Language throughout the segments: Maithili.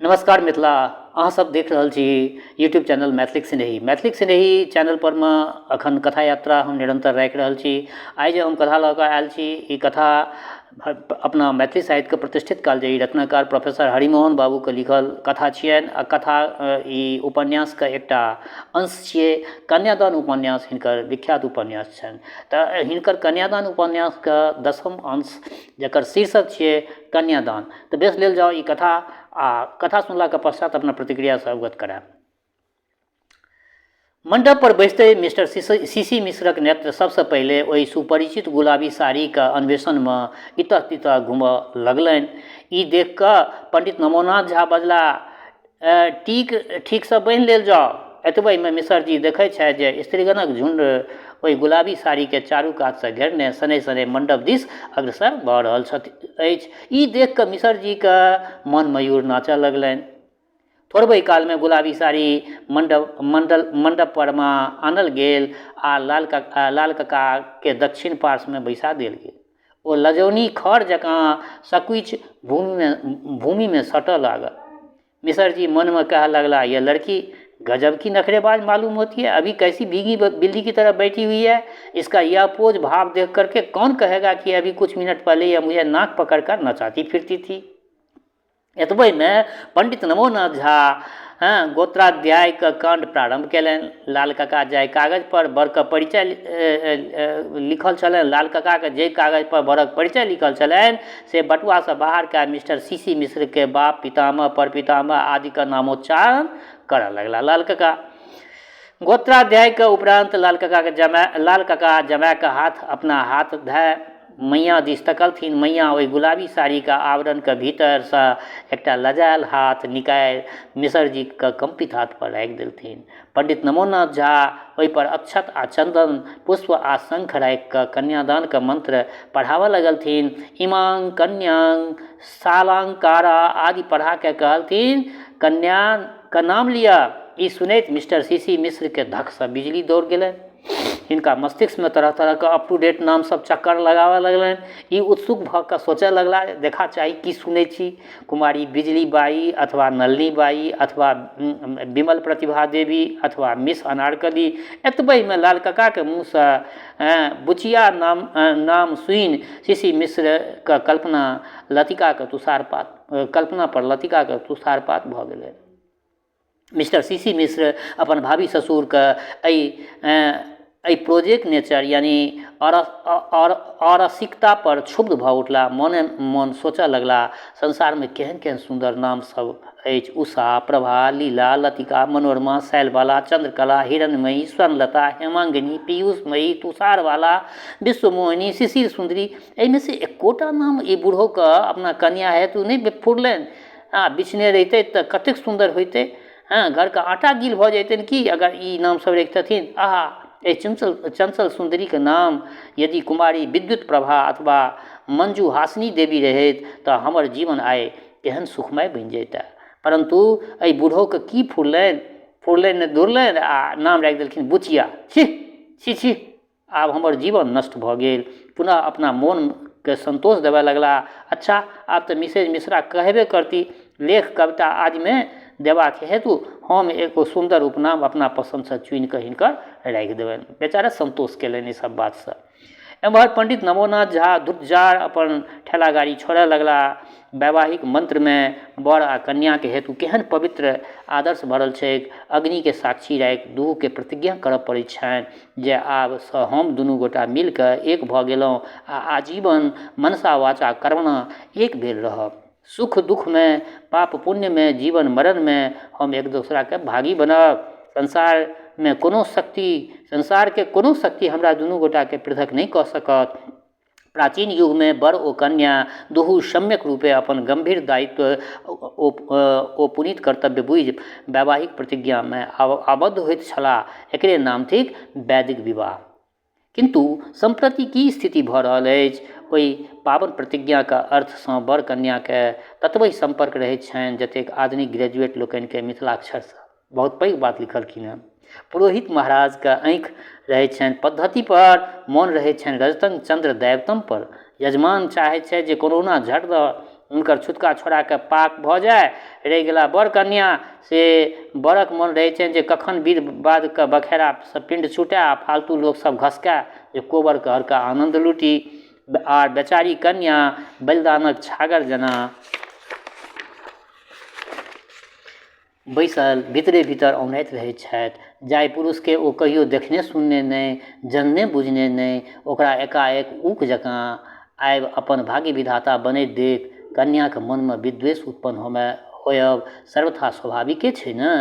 नमस्कार मिथिला, अहाँ सब देख रहल छी यूट्यूब चैनल मैथिलीक स्नेही। मैथिलीक स्नेही चैनल पर मे अखन कथा यात्रा हम निरन्तर राखि रहल छी। आइ जे हम कथा लऽ कऽ आयल छी, ई कथा अपना मैथिली साहित्यके प्रतिष्ठित कालजयी रचनाकार प्रोफेसर हरिमोहन बाबूके लिखल कथा छियनि आ कथा ई उपन्यासके एकटा अंश छियै। कन्यादान उपन्यास हिनकर विख्यात उपन्यास छनि। तऽ हिनकर कन्यादान उपन्यासके दसम अंश, जकर शीर्षक छियै कन्यादान। तऽ बेस, लेल जाउ ई कथा आ कथा सुनलाके पश्चात अपना प्रतिक्रियासँ अवगत करायब। मंडप पर बैसते मिस्टर सी सी मिश्रक नेत्र सबसँ पहिले ओहि सुपरिचित गुलाबी साड़ीक अन्वेषणमे इतः तितः घूमऽ लगलनि। ई देखि कऽ पंडित नमोनाथ झा बजला, टीक ठीकसँ बान्हि लेल जाउ। एतबहिमे मिसरजी देखैत छथि जे स्त्रीगणक झुण्ड ओहि गुलाबी साड़ीकेँ चारू कातसँ घेरने शनैः शनैः मण्डप दिस अग्रसर भऽ रहल छथि अछि। ई देखि कऽ मिसरजीक मन मयूर नाचऽ लगलनि। थोड़बहि कालमे गुलाबी साड़ी मण्डप मण्डल मण्डप परमे आनल गेल आ लाल कका लाल ककाकेँ दक्षिण पार्श्वमे बैसा देल गेल। ओ लजौनी खर जकाँ सकुचि भूमिमे भूमिमे सटऽ लागल। मिसर जी मन में कह लगला, यह लड़की गजब की नखरेबाज मालूम होती है। अभी कैसी भीगी बिल्ली की तरह बैठी हुई है। इसका यह पोज भाव देख करके कौन कहेगा कि अभी कुछ मिनट पहले यह मुझे नाक पकड़ कर नचाती फिरती थी। एतबहिमे पंडित नमोनाथ झा हँ गोत्राध्यायके काण्ड प्रारम्भ कयलनि। लाल काका जाहि कागजपर वरके परिचय लिखल छलनि, लाल काकाके जाहि कागजपर वरक परिचय लिखल छलनि, से बटुआसँ बाहर कए मिस्टर सी सी मिश्रके बाप, पितामह, परपितामह आदिके नामोच्चारण करऽ लगला लाल काका। गोत्राध्यायके उपरान्त लाल काकाके जमाय लाल काका जमायके हाथ अपना हाथ धए मैयाँ दिस तकलथिन। मैयाँ ओहि गुलाबी साड़ीक आवरणक भीतरसँ एकटा लजायल हाथ निकालि मिसरजीक कम्पित हाथ पर राखि देलथिन। पंडित नमोनाथ झा ओहिपर अक्षत आ चन्दन, पुष्प आ शंख राखि कऽ कन्यादानक मंत्र पढ़ाबऽ लगलथिन। इमां कन्यां सालंकारा आदि पढ़ा कऽ कहलथिन, कन्याक नाम लिअ। ई सुनैत मिस्टर सी सी मिश्रकेँ धक्कसँ बिजली दौड़ गेलनि। हिनका मस्तिष्कमे तरह-तरहके अप टू डेट नाम सब चक्कर लगाबऽ लगलनि। ई उत्सुक भऽ कऽ सोचऽ लगला, देखा चाही की सुनै छी। कुमारी बिजली बाई अथवा नलिनी बाई अथवा विमल प्रतिभा देवी अथवा मिस अनारकली। एतबहिमे लाल ककाके मुँहसँ बुचिया नाम नाम सुनि सी सी मिश्रके कल्पना लतिकाके तुषारपात कल्पना पर लतिकाके तुषारपात भऽ गेलै। मिस्टर सी सी मिश्र अपन भावी ससुरके एहि एहि प्रोजेक्ट नेचर यानि अरसिकतापर क्षुब्ध भऽ उठला। मोने मोन सोचऽ लगला, संसारमे केहन केहन सुन्दर नाम सब अछि, उषा, प्रभा, लीला, लतिका, मनोरमा, शैलबाला, चन्द्रकला, हिरण्मयी, स्वर्णलता, हेमांगिनी, पीयूषमयी, तुषारबाला, विश्वमोहिनी, शिशिर सुन्दरी। एहिमे से एकोटा नाम ई बुढ़ोके अपना कनिआँ हेतु नहि फुरलनि। हँ, बिछने रहितै तऽ कतेक सुन्दर होइतै। हँ, घरके आटा गील भऽ जैतनि की अगर ई नामसभ रखितथिन। आहा, एहि चंचल चंचल सुन्दरीके नाम यदि कुमारी विद्युत प्रभा अथवा मंजू हासिनी देवी रहैत तऽ हमर जीवन आइ केहन सुखमय बनि जैतै। परन्तु एहि बूढ़ोके की फुरलनि फुरलनि नहि दुरलनि आ नाम राखि देलखिन बुचिया। छी छी छी, आब हमर जीवन नष्ट भऽ गेल। पुनः अपना मोनके सन्तोष देबय लगलाह, अच्छा, आब तऽ मिसेज मिश्रा कहबे करती। लेख, कविता आदिमे देबाक हेतु हम एगो सुन्दर उपनाम अपना पसन्दसँ चुनिकऽ हिनकर राखि देबनि। बेचारा सन्तोष केलनि ई सब बातसँ। एम्हर पण्डित नवोनाथ झा धुरजार अपन ठेला गाड़ी छोड़य लगलाह। वैवाहिक मन्त्रमे वर आ कन्याके हेतु केहन पवित्र आदर्श भरल छैक। अग्निके साक्षी राखि दुहूके प्रतिज्ञा करऽ पड़ैत छनि जे आबसँ हम दुनू गोटा मिलिकऽ एक भऽ गेलहुँ आ आजीवन मनसा वाचा कर्मणा एक भेल रहब। सुख दुःखमे, पाप पुण्यमे, जीवन मरणमे हम एक दोसराके भागी बनब। संसारमे कोनो शक्ति संसारके कोनो शक्ति हमरा दुनू गोटाके पृथक नहि कऽ सकत। प्राचीन युगमे वर ओ कन्या दुहू सम्यक रूपे अपन गम्भीर दायित्व ओ पुनीत कर्तव्य बुझि वैवाहिक प्रतिज्ञामे आबद्ध होइत छलाह। एकरे नाम थिक वैदिक विवाह। किन्तु सम्प्रति की स्थिति भऽ रहल अछि? ओहि पावन प्रतिज्ञाक अर्थसँ वर कन्याके ततबहि सम्पर्क रहैत छनि जतेक आधुनिक ग्रेजुएट लोकनिके मिथिलाक्षरसँ। बहुत पैघ बात लिखलखिन हेँ। पुरोहित महाराजके आँखि रहै छनि पद्धतिपर, मोन रहै छनि रजतम चन्द्र दैवतमपर। यजमान चाहै छथि जे कोनहुना झट दऽ हुनकर छुतका छोड़ाके पाक भऽ जाय। रहि गेला बर कन्या, से बरक मन रहै छनि जे कखन विध बाधके बखेरासँ पिण्ड छूटए आ फालतू लोकसभ घसकए जे कोबर घरके आनन्द लूटी। आ बेचारी कन्या बलिदानक छागर जेना बैसल भीतरे भीतर औनाइत रहैत छथि। जाहि पुरुषके ओ कहियो देखने सुनने नहि, जनने बुझने नहि, ओकरा एकाएक ऊक जकाँ आबि अपन भाग्य विधाता बनैत देखि कन्याक मनमे विद्वेष उत्पन्न होमय होयब सर्वथा स्वाभाविके छै ने।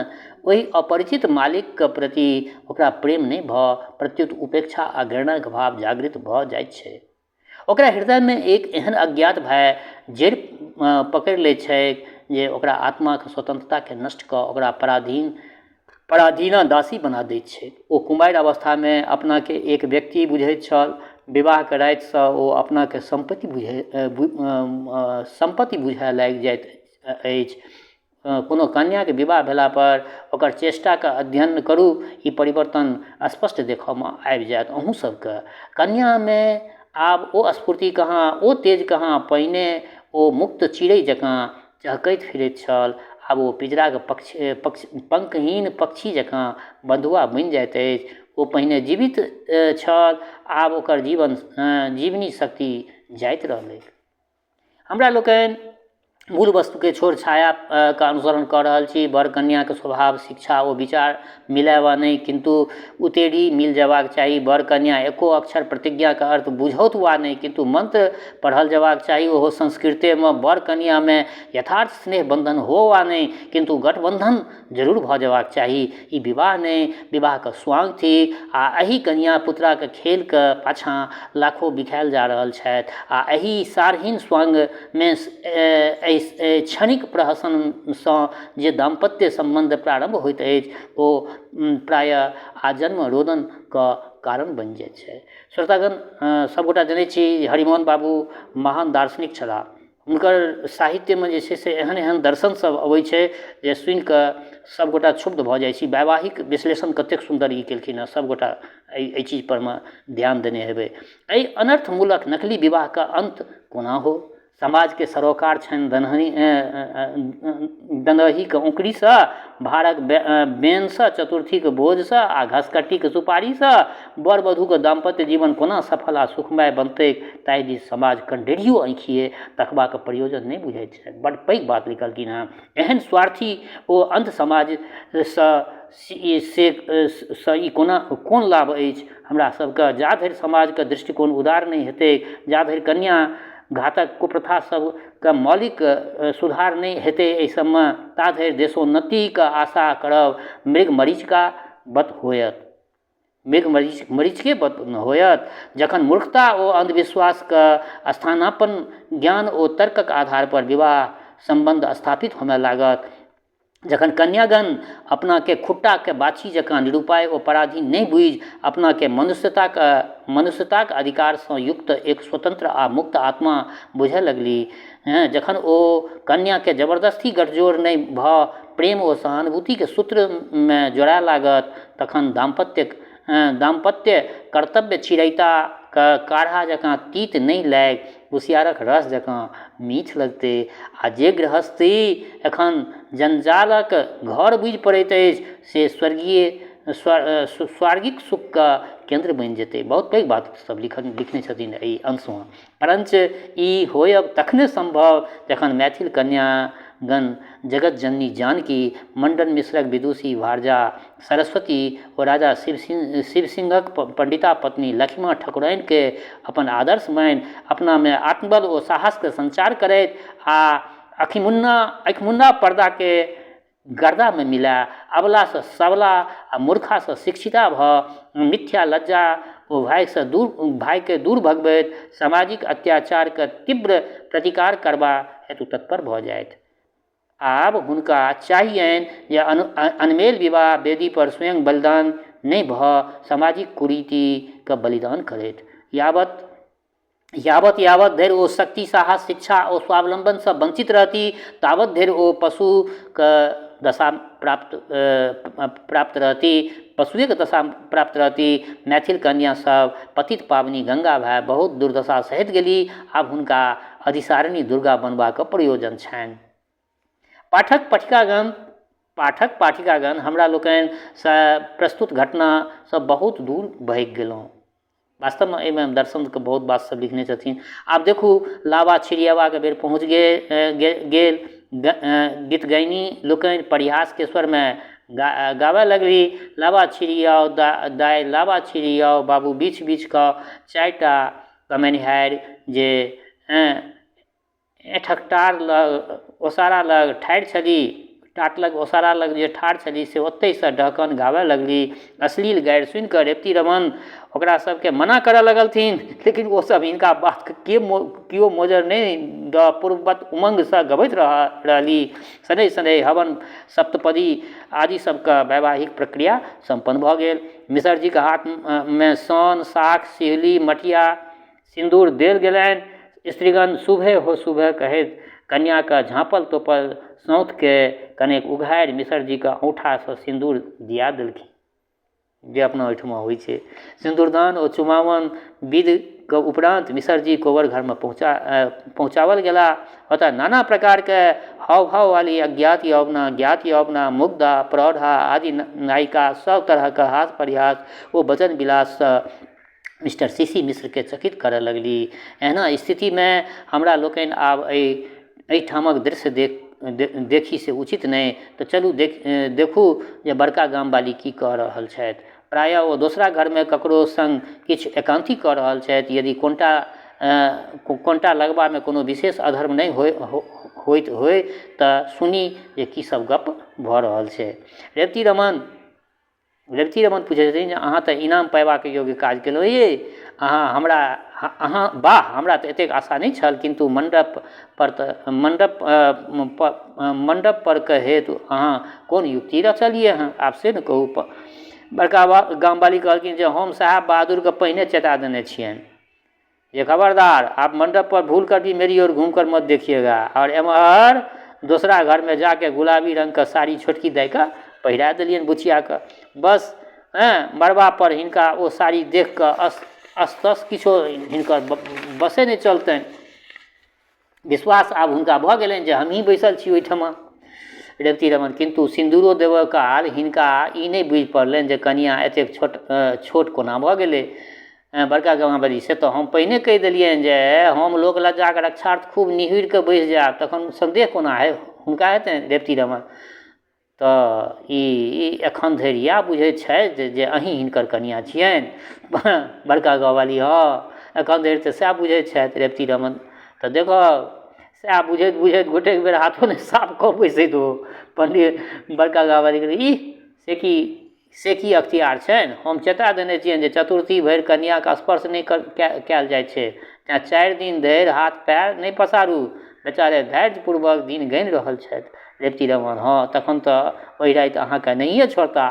ओहि अपरिचित मालिकके प्रति ओकरा प्रेम नहि भऽ प्रत्युत उपेक्षा आ घृणाक भाव जागृत भऽ जाइत छै। ओकरा हृदयमे एक एहन अज्ञात भय जड़ि पकड़ि लैत छैक जे ओकरा आत्माक स्वतन्त्रताके नष्ट कऽ ओकरा पराधीना दासी बना दैत छैक। ओ कुमारि अवस्थामे अपनाके एक व्यक्ति बुझैत छल। विवाहके रातिसँ ओ अपनाके सम्पत्ति बुझए लागि जाइत अछि। कोनो कन्याके विवाह भेलापर ओकर चेष्टाके अध्ययन करू, ई परिवर्तन स्पष्ट देखऽमे आबि जायत अहूँ सबके। कन्यामे आब ओ स्फूर्ति कहाँ, ओ तेज कहाँ। पहिने ओ मुक्त चिड़ै जकाँ चहकैत फिरैत छल, आब ओ पिजराके पंखहीन पक्षी जकाँ बन्धुआ बनि जाइत अछि। ओ पहिने जीवित छल, आब ओकर जीवनी शक्ति जाइत रहलैक। हमरा लोकनि मूल वस्तुके छोड़ि छायाके अनुसरण कऽ रहल छी। वर कन्याके स्वभाव, शिक्षा ओ विचार मिलय वा नहि, किन्तु उतेढ़ि मिल जयबाक चाही। वर कन्या एको अक्षर प्रतिज्ञाके अर्थ बुझौत वा नहि, किन्तु मन्त्र पढ़ल जयबाक चाही, ओहो संस्कृतेमे। वर कन्यामे यथार्थ स्नेह बन्धन हो वा नहि, किन्तु गठबन्धन जरूर भऽ जयबाक चाही। ई विवाह नहि, विवाहके स्वांग थिक आ एहि कनिया पुतराके खेलके पाछाँ लाखो बिखायल जा रहल छथि आ एहि सारहीन स्वांगमे एहि क्षणिक प्रहसनसँ जे दाम्पत्य सम्बन्ध प्रारम्भ होइत अछि ओ प्रायः आजन्म रोदनके कारण बनि जाइत छै। श्रोतागण, सभगोटा जनै छी हरिमोहन बाबू महान दार्शनिक छलाह। हुनकर साहित्यमे जे छै से एहन एहन दर्शन सब अबै छै जे सुनिकऽ सबगोटा क्षुब्ध भऽ जाइ छी। वैवाहिक विश्लेषण कतेक सुन्दर ई केलखिन हँ, सबगोटा एहि चीजपर मे ध्यान देने हेबै। एहि अनर्थमूलक नकली विवाहके अन्त कोना हो? समाजके सरोकार छनि दनहनी दनहीके औंकरीसँ, भारक बेनसँ, चतुर्थीके भोजसँ आ घसकट्टीके सुपारीसँ वर वधूके दाम्पत्य जीवन कोना सफल आ सुखमय बनतैक ताहि दिस समाज कनडेरियो आँखिए तकबाक प्रयोजन नहि बुझैत छथि। बड्ड पैघ बात लिखलखिन हेँ। एहन स्वार्थी ओ अन्ध समाजसँ से ई कोना कोन लाभ अछि हमरा सबके? जा धरि समाजके दृष्टिकोण उदार नहि हेतै, जा धरि कन्या घातक कुप्रथा सबके मौलिक सुधार नहि हेतै एहि सबमे, ता धरि देशोन्नतिके आशा करब मृग मरीचिका वत होयत, मृग मरीचिके वत होयत। जखन मूर्खता ओ अन्धविश्वासके स्थानापन्न ज्ञान ओ तर्कक आधारपर विवाह सम्बन्ध स्थापित होमय लागत, जखन कन्यागण अपनाके खुट्टाके बाछी जकाँ निरुपाय ओ पराधीन नहि बुझि अपनाके मनुष्यताक अधिकारसँ युक्त एक स्वतन्त्र आ मुक्त आत्मा बुझय लगली, जखन ओ कन्याके जबरदस्ती गठजोड़ नहि भऽ प्रेम ओ सहानुभूतिके सूत्रमे जोड़य लागत, तखन दाम्पत्य कर्तव्य चिरैताके काढ़ा जकाँ तीत नहि लागि कुसियारक रस जकाँ मीठ लगतै आ जे गृहस्थी एखन जञ्जालक घर बुझि पड़ैत अछि से स्वर्गिक सुखके केन्द्र बनि जेतै। बहुत पैघ बात सब लिखने छथिन एहि अंशमे। परञ्च ई होयब तखने सम्भव जखन मैथिल कन्यागण जगत जननी जानकी, मण्डन मिश्रक विदुषी भारजा सरस्वती ओ राजा शिवसिंहक पण्डिता पत्नी लखिमा ठकुराइनके अपन आदर्श मानि अपनामे आत्मबल ओ साहसके सञ्चार करैत आ अखिमुन्ना पर्दाके गर्दामे मिला अबलासँ सबला आ मूर्खासँ शिक्षिता भऽ मिथ्या लज्जा ओ भाइके दूर भगबैत सामाजिक अत्याचारके तीव्र प्रतिकार करबा हेतु तत्पर भऽ जाथि। आब हुनका चाहियनि जे अनमेल विवाह वेदीपर स्वयं बलिदान नहि भऽ सामाजिक कुरीतिके बलिदान करथि। यावत यावत यावत धरि ओ शक्ति, साहस, शिक्षा ओ स्वावलम्बनसँ वञ्चित रहती तावत धरि ओ पशुके दशा प्राप्त प्राप्त रहती, पशुएके दशा प्राप्त रहती। मैथिल कन्या सब पतित पावनी गंगा भए बहुत दुर्दशा सहैत गेली। आब हुनका अधिसारिणी दुर्गा बनबाक प्रयोजन छनि। पाठक पठिकागण पाठक पाठिकागण हमरा लोकनिसँ प्रस्तुत घटनासँ बहुत दूर भागि गेलहुँ। वास्तवमे एहिमे दर्शनके बहुत बात सब लिखने छथिन। आब देखू लावा छिड़ियेबाक बेर पहुँच गेल। गीतगाइनी लोकनि परिहासके स्वरमे गाबय लगली, लावा छिड़ियाउ दाइ लावा छिड़ियाउ बाबू बीछ बीछ कऽ। चारिटा कमेनिहारि जे ऐँठक टार लग ओसारा लग ठाढ़ि छली, टाट लग ओसारा लग जे ठाढ़ छली से ओतहिसँ डहकन गाबय लगली। अश्लील गारि सुनि कऽ रेवती रमण ओकरा सभके मना करय लगलथिन, लेकिन ओसभ हिनका बातके के केओ मोजर नहि दऽ पूर्ववत उमङ्गसँ गबैत रहली। शनैः शनैः हवन सप्तपदी आदि सभके वैवाहिक प्रक्रिया सम्पन्न भऽ गेल। मिसरजीके हाथमे सन, साख, सिहली, मटिया सिन्दूर देल गेलनि। स्त्रीगण शुभे हो शुभे कहैत कन्याके झाँपल तोपल सौँथके कनेक उघारि मिसरजीके औँठासँ सिन्दूर दिया देलखिन, जे अपना ओहिठमा होइ छै। सिन्दूरदान ओ चुमाओन विधिके उपरान्त मिसरजी कोबर घरमे पहुँचाओल गेलाह। ओतऽ नाना प्रकारके हाव भाववाली अज्ञात यौवना, ज्ञात यौवना, मुग्धा, प्रौढ़ा आदि नायिका सब तरहके हास परिहास ओ वचन विलाससँ मिस्टर सी सी मिश्रके चकित करऽ लगली। एहना स्थितिमे हमरा लोकनि आब एहि एहिठामक दृश्य देखी से उचित नहि, तऽ चलू देखू जे बड़का गामवाली की कऽ रहल छथि। प्रायः ओ दोसरा घरमे ककरो सङ्ग किछु एकान्ती कऽ रहल छथि। यदि कोन्टा लगबामे कोनो विशेष अधर्म नहि होइत होइ तऽ सुनी जे की सब गप भऽ रहल छै। रेवती रमण रेवती रमण पुछै छथिन जे अहाँ तऽ इनाम पयबाक योग्य काज केलहुँ यै, अहाँ हमरा अहाँ वाह, हमरा तऽ एतेक आशा नहि छल, किन्तु मण्डप पर तऽ मण्डप मण्डप पर के हेतु अहाँ कोन युक्ति रचलियै हँ, आब से ने कहू। बड़का गामवाली कहलखिन जे हम साहेब बहादुरके पहिने चेता देने छियनि जे खबरदार, आप मंडप पर भूल कर भी मेरी ओर घूम कर मत देखिएगा। आओर एम्हर दोसरा घरमे जाके गुलाबी रङ्गके साड़ी छोटकी दाइके पहिरा देलियनि बुचियाके। बस हँ मड़बापर हिनका ओ साड़ी देख कऽ अस तस किछो हिनकर बसे नहि चलतनि। विश्वास आब हुनका भऽ गेलनि जे हमहीँ बैसल छी ओहिठमा रेवती रमण। किन्तु सिन्दूरो देबऽ काल हिनका ई नहि बुझि पड़लनि जे कनिआँ एतेक छोट छोट कोना भऽ गेलै। बड़का गामा बड़ी से तऽ हम पहिने कहि देलियनि जे हम लोक लज्जाके रक्षार्थ खूब निहुरिकऽ बैसि जायब, तखन सन्देह कोना हुनका हेतनि रेवती रमण। तऽ ई एखन धरि इएह बुझैत छथि जे अहीँ हिनकर कनिआँ छियनि। बड़का गामवाली हँ, एखन धरि तऽ सएह बुझैत छथि रेवती रमण। तऽ देखब सएह बुझैत बुझैत गोटेक बेर हाथो नहि साफ कऽ बैसैत ओ पंडित। बड़का गामवाली कहलकै ईह, से की अख्तियार छनि? हम चेता देने छियनि जे चतुर्थी भरि कन्याके स्पर्श नहि कयल जाइ छै, तेँ 4 दिन धरि हाथ पएर नहि पसारू। बेचारे धैर्यपूर्वक दिन गनि रहल छथि। रेवती रमण हँ, तखन तऽ ओहि राति अहाँके नहिए छोड़ता।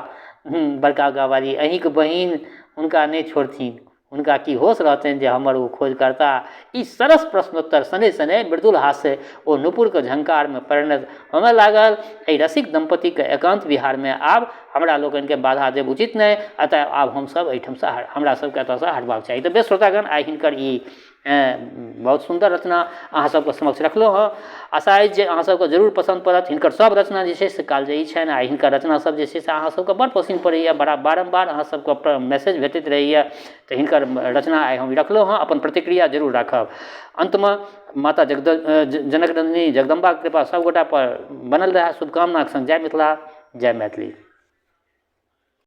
बड़का गामवाली अहीँके बहिन हुनका नहि छोड़थिन, हुनका की होश रहतनि जे हमर ओ खोज करता? ई सरस प्रश्नोत्तर शनैः शनैः मृदुल हास्य ओ नूपुरके झंकारमे परिणत होमय लागल। एहि रसिक दम्पतिके एकान्त विहारमे आब हमरा लोकनिके बाधा देब उचित नहि, अतः आब हमसभ एहिठामसँ हमरा सभके एतऽसँ हटबाक चाही। तऽ बेस श्रोतागण, आइ हिनकर ई बहुत सुन्दर रचना अहाँ सबके समक्ष रखलहुँ हँ। आशा अछि जे अहाँ सबके जरूर पसन्द पड़त। हिनकर सब रचना जे छै से कालजयी छनि आ हिनकर रचना सब जे छै से अहाँ सबके बड़ पसिन्न पड़ैया, बड़ा बारम्बार अहाँ सबके मैसेज भेटैत रहैया। तऽ हिनकर रचना आइ हम रखलहुँ हँ, अपन प्रतिक्रिया जरूर राखब। अन्तमे माता जनक नन्दिनी जगदम्बाके कृपा सब गोटा पर बनल रहए, शुभकामनाके सङ्ग जय मिथिला, जय मैथिली।